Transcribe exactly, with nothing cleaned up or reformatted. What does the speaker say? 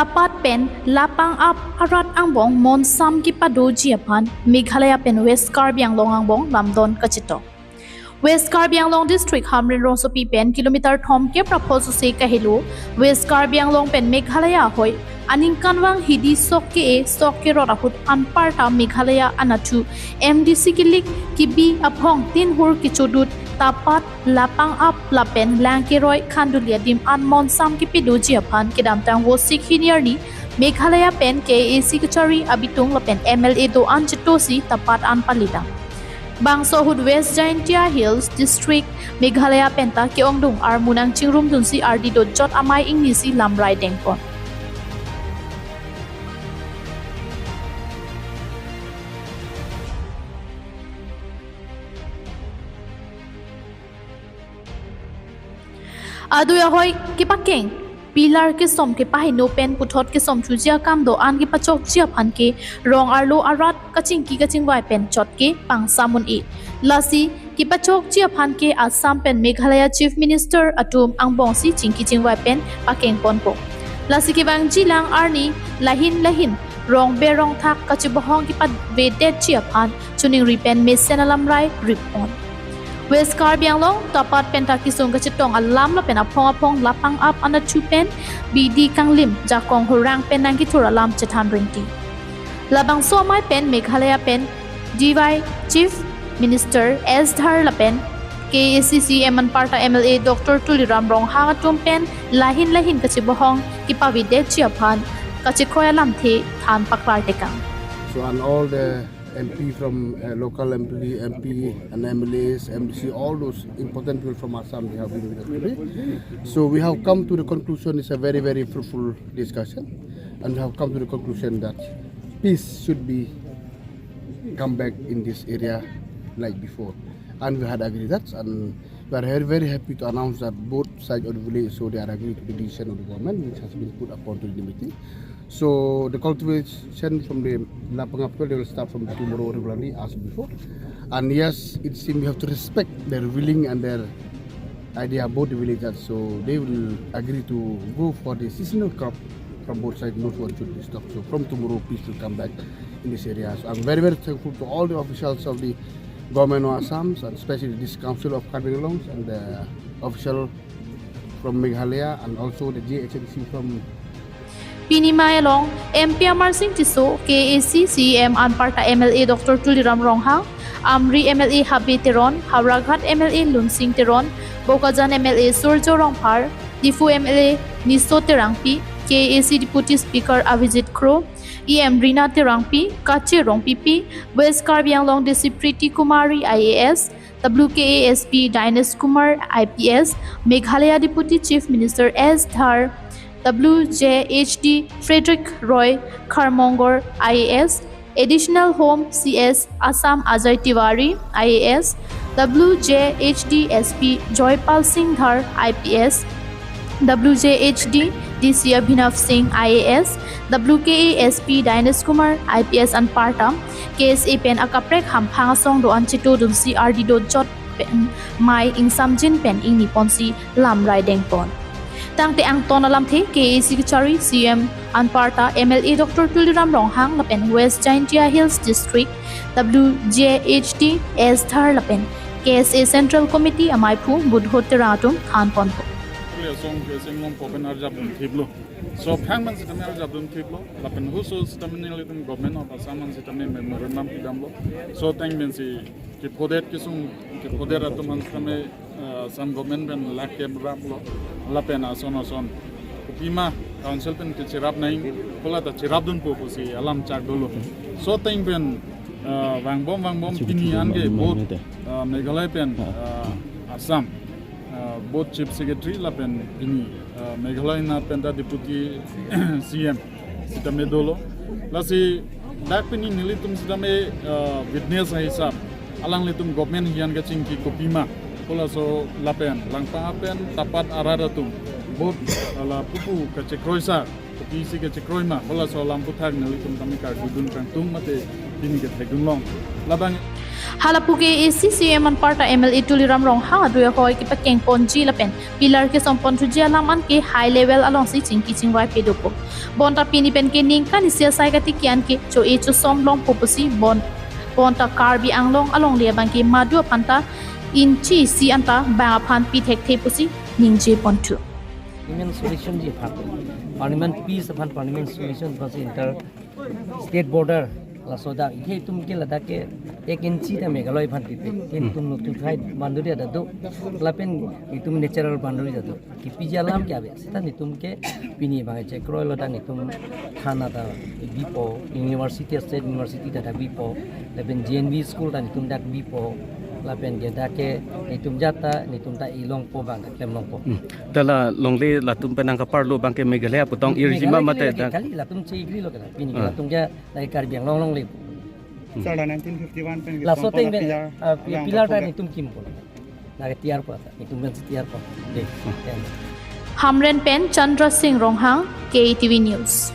Tapat pen lapang ap arat angbong monsam kepadoji aphan Meghalaya pen West Karbi Anglong angbong lamdon kachetong. West Karbi Anglong District Hamren rongsopi pen kilometer thomkep ra phongo sose kahelo West Karbi Anglong pen Meghalaya ahoi aningkanvang hidi sok ke-e sok kerot ahut anparta Meghalaya anatthu M D C kilik kibi aphong tin hur kechodut Tapat, lapang ap lapen Langkeroi Khanduli adim an monsam kepadoji aphan kedamtang Vosik hini arni Meghalaya pen K A A C kachari abitung lapen M L A do-an chetosi Tapat an palidam. Bangso ahut West Jaintia Hills District Meghalaya penta ke-ongdung armu nangchingrumdunsi ardi dojot amei ingnisi lamrai dengpon. Adui ahoi kepakeng, pillar kesom kepaheno pen puthot kesom thuji akam do-an kepachokji aphan ke rong arlo arat kachingki kachingvai pen chot ke pangsamun-e. Lasi kepachokji aphan ke Assam pen Meghalaya Chief Minister atum angbongsi chingki chingvai pen pakengponpo. Lasi kevangjilang arni lahin lahin rong berong thak kachebohong kepavedetji aphan choningri pen mesen alamrai rip-on. West Karbi Anglong, Tapat penta kesung kachetong alam lapen aphong aphong lapang ap anatthu pen bidi kanglim jakong hurang pen nangkethur alam chethan ringti. Labangso amei pen Meghalaya pen D Y Chief Minister S Dhar lapen K A A C C M anparta M L A Doctor Tuliram Ronghang atum pen lahin lahin kachebohong kepavedetji aphan kachekroi alamthe than paklar tekang. So, and all the M P from, uh, local M P, M P and M L As, M D C, all those important people from Assam, they have been with us today. So we have come to the conclusion it's a very, very fruitful discussion, and we have come to the conclusion that peace should be come back in this area like before. And we had agreed that, and we are very, very happy to announce that both sides of the village, so they are agreed to the decision of the government, which has been put upon to the meeting. So the cultivation from the lapang ap, they will start from tomorrow regularly as before. And yes, it seems we have to respect their willing and their idea about the villagers. So they will agree to go for the seasonal crop from both sides, not one should be stopped. So from tomorrow, peace will come back in this area. So I'm very, very thankful to all the officials of the government of Assam, and especially this Council of Karbi Anglong and the official from Meghalaya and also the J H M C from Pini amei along M P Amarsing Tisso, K A A C C M anparta M L A Doctor Tuliram Ronghang, Amri M L A Habe Teron, Howraghat M L A Lunsing Teron, Bokajan M L A Surjo Rongphar, Diphu M L A Niso Terangpi, K A A C Deputy Speaker Avijit Kro, E M Rina Terangpi, Kache Rongpipi, West Karbi Anglong D C Priti Kumari I A S, W K A S P Dinesh Kumar I P S, Meghalaya Deputy Chief Minister S Dhar, W J H D Frederick Roy Kharmongor I A S, Additional Home C S Assam Ajay Tiwari I A S, W J H D S P Joypal Singh Dhar I P S, W J H D D C Abhinav Singh I A S, W K A S P Dinesh Kumar I P S anparta K S A pen akaprek hamphang asong do-an chetodunsi ardi dojot pen mei ingsamjin pen ingniponsi lamrai dengpon. Tangte angton alamthe K A A C kachari C M anparta M L A Doctor Tuliram Ronghang lapen West Jaintia Hills District W J H D S Dhar lapen K S A Central Committee amaiphu Budho Terang atum thanponpo. Kuli asong ke sing long popen arjap dun thiplo. So phang man sitame arjap dun thiplo. Lapen huso sitame nelitum government of Assam man sitame memorandum pidamlo. So teng pensi kephodet kesung kephodet atum man sitame, eh, Assam government pen lake beraplo. Lapen ason ason kopima council pen kecherap nang, hala ta cherapdunpo pusi alam chak dolo. So teng pen, eh, vangbom vangbom pini an ke both, eh, Meghalaya pen, eh, Assam, eh, both Chief Secretary lapen pini, eh, Meghalaya nat penta Deputy C M sitame dolo. Lasi dak pini nelitum sitame, eh, witness ahisap alanglitum government hian kachingki kopima, halaso lapen Langpang pen Tapat arat atum both hala pupu kachekroisa kopisi kachekroima, halaso alam aphuthak nelitum tame kardudun kangtung mate pini kethekdun long. Labang Halapu ke A C C M anparta M L A Tuliram Ronghang adui ahoi kepakeng ponji lapen pillar kesom ponthuji alam anke high level alongsi chingki chingvai pedopo. Bonta pini pen ke ningkan isi asai katiki anke cho-e chosom longpo pusi bon bonta Karbi Anglong alongle abangke madu aphanta inchi isi anta bang aphan pithekthe pusi ningje ponthu. Permanent solution ji aphan, permanent peace aphan, permanent solution aphan si inter state border laso dak ikhe itum ke ladak ke ek inchi ta Meghalaya aphan pipe. Itum nuthu khai boundary ada do, lapen itum natural boundary ada do. Kipiji alam ke ave, seta itum ke pini bang chekroi lo dan itum thana ta bipo, university, state university ta dak bipo, lapen G N V school ta itum dak bipo, lapen ke dak ke itum jata itum ta ilongpo bang klem longpo. Hmm. Tala longle latum penang kaparlo bangke Meghalaya putong irjima Meghalaya mate ke dak. Kali latum che igri lo kena. Pini Ah. latum ke dari Karbi Anglong longle. Sir, la nineteen fifty-one pen Laso Songpon teng pillar, ben, ah, yang pillar ta berkuda. Itum kimpo. Nake tiar po ata. Itum ben si tiar po. Deh. Yan. Hamren pen Chandra Singh Ronghang, K T V News.